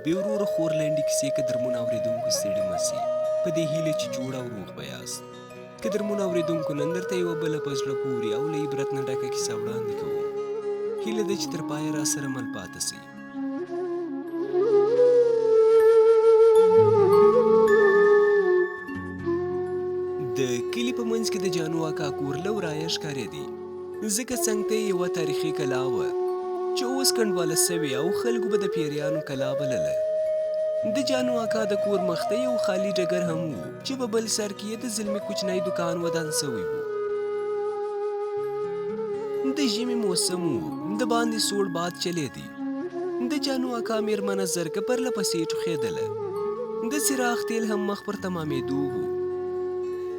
بې وروره خور لنډې کیسې قدرمنو اورېدونکو ستړي مه سئ. په دې هیله چې جوړ او روغ به یاست. قدرمنو اورېدونکو نن درته یوه بله په زړه پورې او له عبرت نه ډکه کیسه وړاندې کوم. هیله ده چې تر پایه راسره مل پاته سئ. د کلي په منځ کې د جانو اکا کور له ورایه ښکارېدی. ځکه څنګ ته یې یوه تاریخي کلا وه چې اوس کنډواله سوې او خلکو به د پیریانو کلا بلله. د جانو اکا د کور مخته یو خالي ډګر هم و چې په بل سر کې یې د زلمي کوچنی دوکان ودان سوی و. د ژمي موسم و، د باندې سوړ باد چلېدی. د جانو اکا میرمنه زرکه پرله پسې ټوخېدله. د څراغ تېل هم مخ پر تمامېدو و.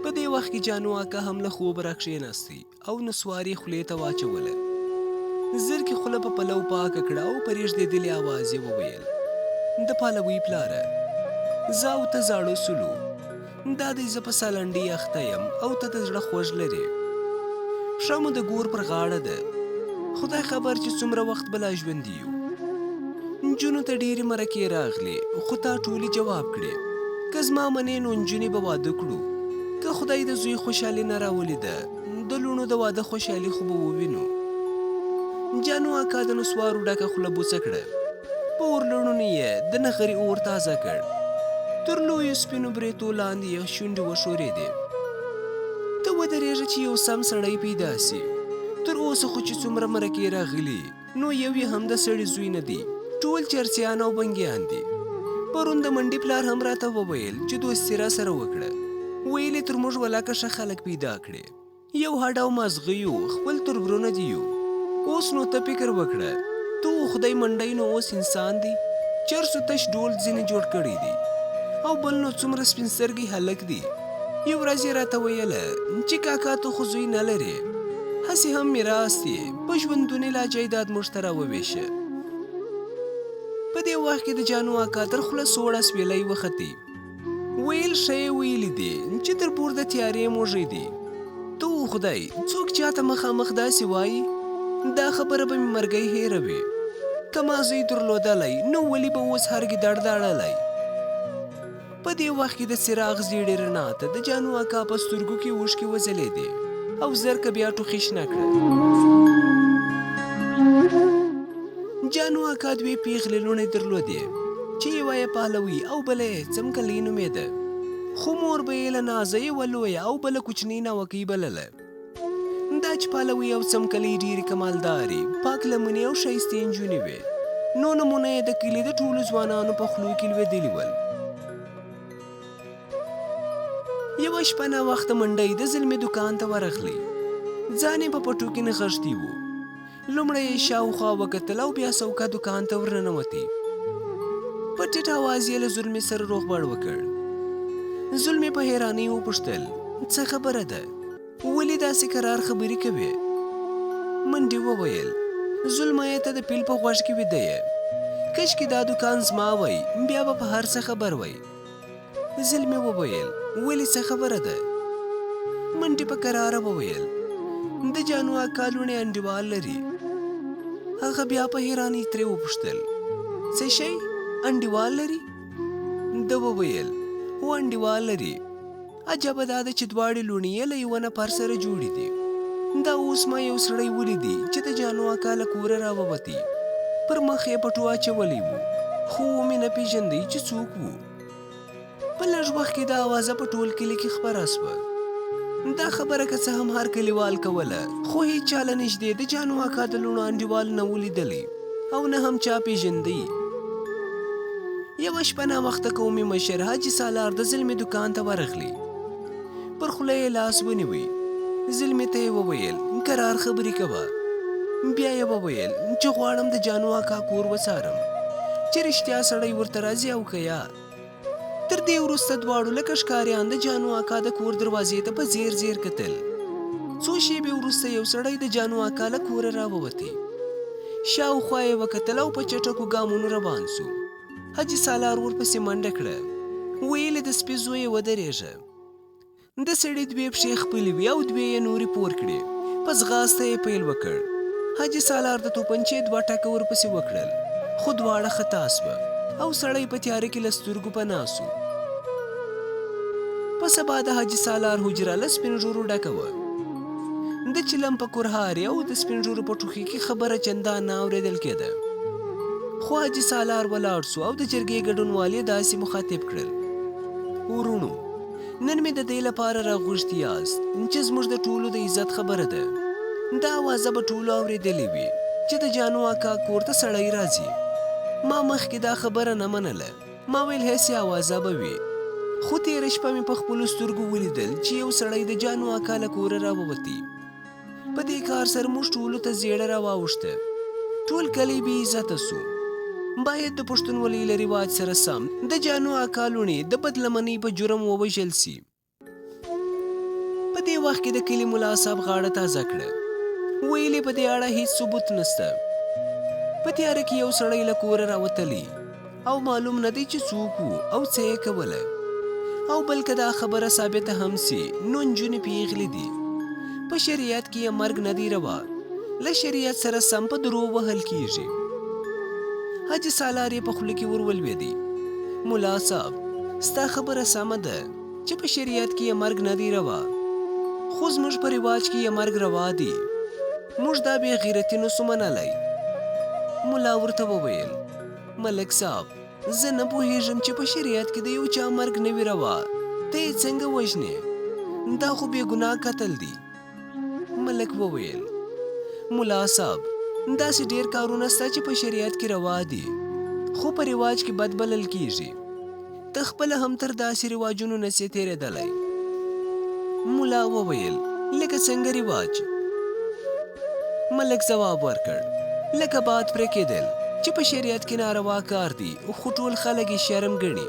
په دې وخت کې جانو اکا هم له خوبه راکښېناستی. او نسوار یې خولې ته واچوله. زرکې خوله په پلو پاکه کړه او په رېږدېدلي اواز یې وویل، د پالوۍ پلاره! زه او ته زاړه سولو. دا دی زه په سالنډۍ اخته یم او ته د زړه خوږ لرې. پښه مو د ګور پر غاړه ده. خدای خبر چې څومره وخت به لا ژوندي یو. نجونو ته ډېرې مرکې راغلې، خو تا ټولې جواب کړې. که زما منې نو نجونې به واده کړو. که خدای د زوی خوشحالي نه راولیده، د لوڼو د واده خوشحالي خو به ووینو. جانو اکا د نسوارو ډکه خوله بوڅه کړه. په اورلړونو یې د نغري اور تازه کړ. تر لویو سپینو برېتو لاندې یې شونډې وښورېدې. ته ودرېږه چې یو سم سړی پیدا سي. تر اوسه خو چې څومره مرکې راغلي، نو یو یې هم د سړي زوی نه دی، ټول چرسیان او بنګیان دي. پرون د منډي پلار هم راته وویل چې دوستي راسره وکړه، ویل یې تر موږ ولاکه ښه خلک پیدا کړې. یو هډ او مازغه یو، خپل تربرونه دي یو. اوس نو ته فکر وکړه، ته و خدای منډی نو اوس انسان دی؟ چرسو تش ډول ځینې جوړ کړی دی. او بل نو څومره سپین سترګی هلک دی. یو ورځ یې راته ویله چې کاکا ته خو زوی نه لرې، هسې هم میراث دې په ژوندوني لا جایداد موږ ته راووېشه. په دې وخت کې د جانو اکا تر خوله سوړ اسویلی وختی. ویل ښه یې ویلي دي چې تر بور د تیارې موږی دی. ته و خدای څوک چاته مخامخ داسې وایي؟ دا خبره به مې مرګی هېره وي. که ما زوی درلودلی نو ولې به اوس هر ګیدړ داړلی؟ په دې وخت کې د څراغ زیړې رڼا ته د جانو اکا په سترګو کې اوښکې وځلېدې او زرکه بیا ټوخي شنه کړه. جانو اکا دوې پیغلې لوڼې درلودې چې یوه یې پالوۍ او بله یې څمکلۍ نومېده، خو مور به یې له نازه یوه لویه او بله کوچنۍ ناوکۍ بلله. دا چې پالوۍ او څمکلۍ ډېرې کمالدارې، پاک لمنې او ښایستې نجونې وې، نو نومونه یې د کلي د ټولو ځوانانو په خولو کې لوېدلي ول. یوه شپه ناوخته منډی د زلمي دوکان ته ورغلی. ځان یې په پټو کې نغښتی و. لومړی یې شاوخوا وکتل او بیا سوکه دوکان ته ورننوتی. په ټیټ اواز یې له زلمي سره روغبړ وکړ. زلمي په حیرانۍ وپوښتل، څه خبره ده؟ ولې داسې کرار خبرې کوې؟ منډي وویل، زلمیه ته د پیل په غوږ کې ویده یې. کشکې دا دوکان زما وای، بیا به په هر څه خبر وای. زلمي وویل، ولې څه خبره ده؟ منډي په کراره وویل، د جانو اکا لوڼې انډیوال لري. هغه بیا په حیرانۍ ترې وپوښتل، څه شی؟ انډیوال لري؟ ده وویل، هو انډیوال لري. عجبه دا ده چې دواړې لوڼې یې له یوه نفر سره جوړې دي. دا اوس ما یو سړی ولیدی چې د جانو اکا له کوره راووتی. پر مخ یې پټو اچولی و، خو ومې نه پېژندی چې څوک و. په لږ وخت کې دا اوازه په ټول کلي کې خپره شوه. دا خبره که څه هم هر کلیوال کوله، خو هیچا له نږدې د جانو اکا د لوڼو انډیوال نه و لیدلی او نه هم چا پېژندی. یوه شپه ناوخته قومي مشر حاجي سالار د زلمي دوکان ته ورغلی. پر خوله یې لاس ونیوی. زلمي ته یې وویل، کرار خبرې کوه. بیا یې وویل چې غواړم د جانو اکا کور وڅارم چې رښتیا سړی ورته راځي او که یا. تر دې وروسته دواړو لکه ښکاریان د جانو اکا د کور دروازې ته په ځیر ځیر کتل. څو شېبې وروسته یو سړی د جانو اکا له کوره راووتی. شاوخوا یې وکتل او په چټکو ګامونو روان شو. حاجي سالار ورپسې منډه کړه، ویل یې د سپي زویه ودرېږه. د سړي دوې پښې خپلې وې او دوې یې نورې پور کړې. په ځغاسته یې پیل وکړ. حاجي سالار د توپنچې دوه ټکه ورپسې وکړل، خو دواړه خطا شوه. او سړی په تیاره کې له سترګو پناه سو. په سبا د حاجي سالار حجره له سپین ږیرو ډکه وه. د چلم په کورهارې او د سپین ږیرو په ټوخي کې خبره چندان نه اورېدل کېده. خو حاجي سالار ولاړ سو او د جرګې ګډونوال یې داسې مخاطب کړل: وروڼو! نن مې د دې لپاره راغوښتي یاست چې زموږ د ټولو د عزت خبره ده. دا اوازه به ټولو اورېدلې وي چې د جانو اکا کور ته سړی راځي. ما مخکې دا خبره نه منله، ما ویل هسې اوازه به وي. خو تېره شپه مې په خپلو سترګو ولیدل چې یو سړی د جانو اکا له کوره راووتی. په دې کار سره موږ ټولو ته زیړه راواوښته. ټول کلی بې عزته سو. باید د پښتونولۍ له رواج سره سم د جانو اکا لوڼې د بدلمنۍ په جرم ووژل سي. په دې وخت کې د کلي ملا صاحب غاړه تازه کړه. ویل یې په دې اړه هیڅ ثبوت نسته. په تیاره کې یو سړی له کوره راوتلی او معلوم نه دی چې څوک وو او څه یې کوله. او بل که دا خبره ثابته هم سي نو نجونې پیغلې دي. په شریعت کې یې مرګ نه دی روا. له شریعت سره سم په درو وهل کیږي. حاجي سالار یې په خوله کې ور ولوېدی. ملا صاحب! ستا خبره سمه ده چې په شریعت کې یې مرګ نه دی روا. خو زموږ په رواج کې یې مرګ روا دی. موږ دا بې غیرتي نه سو منلی. ملا ورته وویل. ملک صاحب! زه نه پوهېږم چې په شریعت کې د یو چا مرګ نه وي روا، ته یې څنګه وژنې؟ دا خو بې ګناه قتل دی. ملک وویل، ملا صاحب! داسې ډېر کارونه شته چې په شریعت کې روا دي، خو په رواج کې بد بلل کېږي. ته خپله هم تر داسې رواجونو نه سې تېرېدلی. ملا وویل، لکه څنګه رواج؟ ملک ځواب ورکړ، لکه باد پرې کېدل چې په شریعت کې ناروا کار دی، خو ټول خلک یې شرم ګڼي.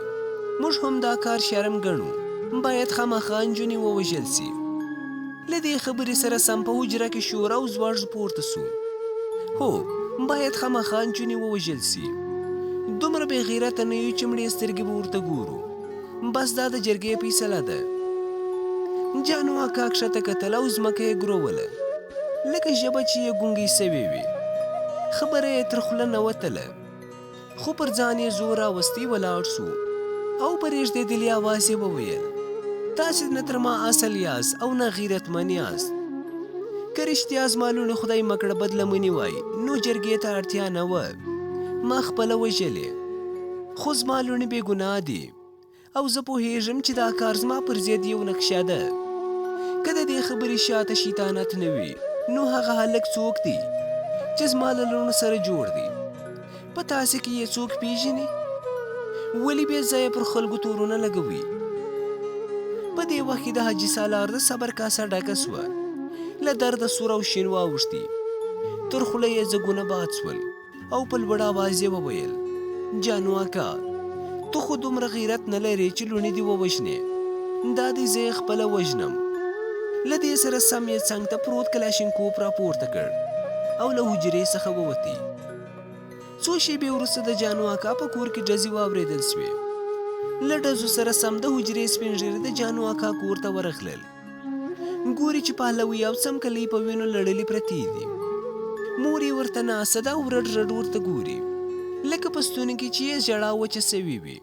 موږ هم دا کار شرم ګڼو، باید خامخا نجونې ووژل سي. له دې خبرې سره سم په حجره کې شور او ځوږ پورته سو. هو، باید خامخا نجونې ووژل سي. دومره بې غیرته نه یو چې مړې سترګې به ورته ګورو. بس دا د جرګې فیصله ده. جانو اکا کښته کتل او ځمکه یې ګروله. لکه ژبه چې یې ګونګۍ سوې وي. خبره یې تر خوله نه وتله. خو پر ځان یې زور راوستی ولاړ سو او په رېږدېدلي اواز یې وویل، تاسې نه تر ما اصل یاست او نه غیرتمن یاست. که رښتیا زما لوڼې خدای مه کړه بدلمنې وای نو جرګې ته اړتیا نه وه. ما خپله وژلې. خو زما لوڼې بې ګناه دي. او زه پوهېږم چې دا کار زما پر ضد یو نقشه ده. که د دې خبرې شاته شیطانت نه وي، نو هغه هلک څوک دی چې زما له لوڼو سره جوړ دی؟ په تاسې کې یې څوک پېژني؟ ولې بې ځایه پر خلکو تورونه لګوي؟ په دې وخت کې د حاجي سالار د صبر کاسه ډکه شوه. له درده سور او شین واوښتي. تر خوله یې ځګونه باد شول. او په لوړ اواز یې وویل، جانو اکا! ته خو دومره غیرت نه لرې چې لوڼې دې ووژنې، دا دی زه یې خپله وژنم. له دې سره سم یې څنګ ته پروت کلاشینکوف راپورته کړ او له حجرې څخه ووتی. څو شېبې وروسته د جانو اکا په کور کې ډزې واورېدل شوې. له ډزو سره سم د حجرې سپین ږیري د جانو اکا کور ته ورغلل. ګوري چې پهلوي او څمکلۍ په وینو لړلې پرتې دي. مور یې ورته ناسته ده او رډ رډ ورته ګوري، لکه په ستوني کې چې یې ژړا وچه سوې وي.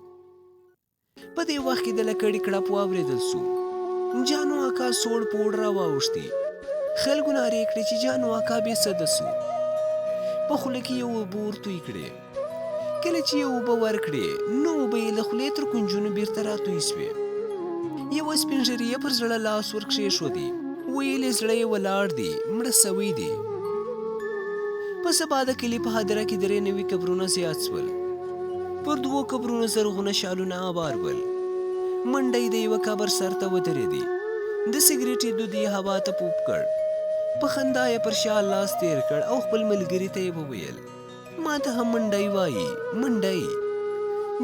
په دې وخت کې د لکړې کړپ واورېدل سو. جانو اکا سوړ پوړ راواوښتی. خلکو نارې کړې چې جانو اکا بې سده سو. په خوله کې یې اوبه ورتوی کړې. کله چې یې اوبه ورکړې نو اوبه یې له خولې تر کونجونو بیرته راتوی سوې. یوه سپین ږیري یې پر زړه لاس ور کښېښودی، ویل یې زړه یې ولاړ دی، مړه سوی دی. په سبا د کلي په هدره کې 93 قبرونه زیات سول. پر دوو قبرونو زرغونه شالونه اوار ول. منډی د یوه قبر سر ته ودرېدی. د سګرېټي دود یې هوا ته پوپ کړ. په خندا یې پر شال لاس تېر کړ او خپل ملګري ته یې وویل. ما ته هم منډی وایي، منډی.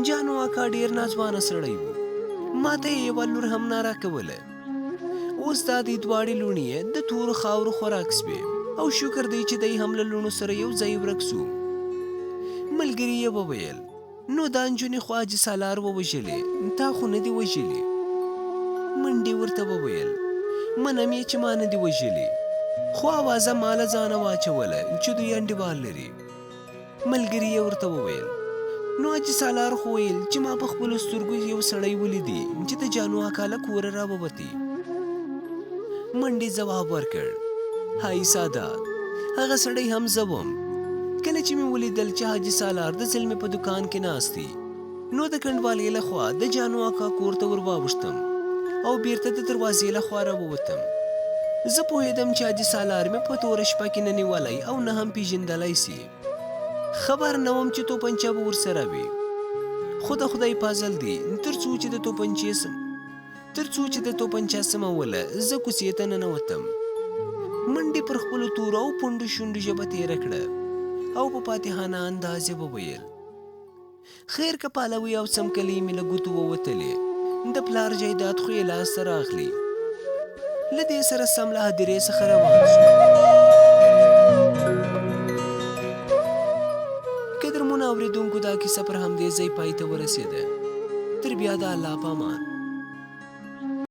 جانو اکا ډېر ناځوانه سړی و. ما ته یې یوه لور هم نه راکوله. اوس دا دی دواړې لوڼې یې د تورو خاورو خوراک سوې او شکر دی چې دی هم له لوڼو سره یو ځای ورک سو. ملګري یې وویل. نو دا نجونې خو حاجي سالار ووژلې، تا خو نه دي وژلي. منډي ورته وویل، منم یې چې ما نه دي وژلي، خو اوازه ما له ځانه واچوله چې دوی انډیوال لري. ملګري یې ورته وویل، نو حاجي سالار خو ویل چې ما په خپلو سترګو یو سړی ولیدی چې د جانو اکا له کوره راووتی. منډې ځواب ورکړ، های سادات، هغه سړی هم زه وم. کله چې مې ولیدل چې حاجي سالار د زلمي په دوکان کې ناست دی، نو د کنډوالې له خوا د جانو اکا کور ته ور واوښتم او بیرته د دروازې له خوا راووتم. زه پوهېدم چې حاجي سالار مې په توره شپه کې نه نیولی او نه هم پېژندلی سي. خبر نه وم چې توپنچه به ورسره وي، خو د خدای فضل دی تر څو چې د توپنچې سم تر څو چې د توپنچه سموله زه کوڅې ته ننوتم. منډې پر خپلو تورو او پنډو شونډو ژبه تېره کړه او په فاتحانه انداز یې وویل. خیر که پالوی او څمکلۍ مې له ګوتو ووتلې، د پلار جایداد خو یې لاس ته راغلی. له دې سره سم له هدیرې څخه روان شو. قدرمنو اورېدونکو دا کیسه پر همدې ځای پای ته ورسېده. تر بیا د الله په امان.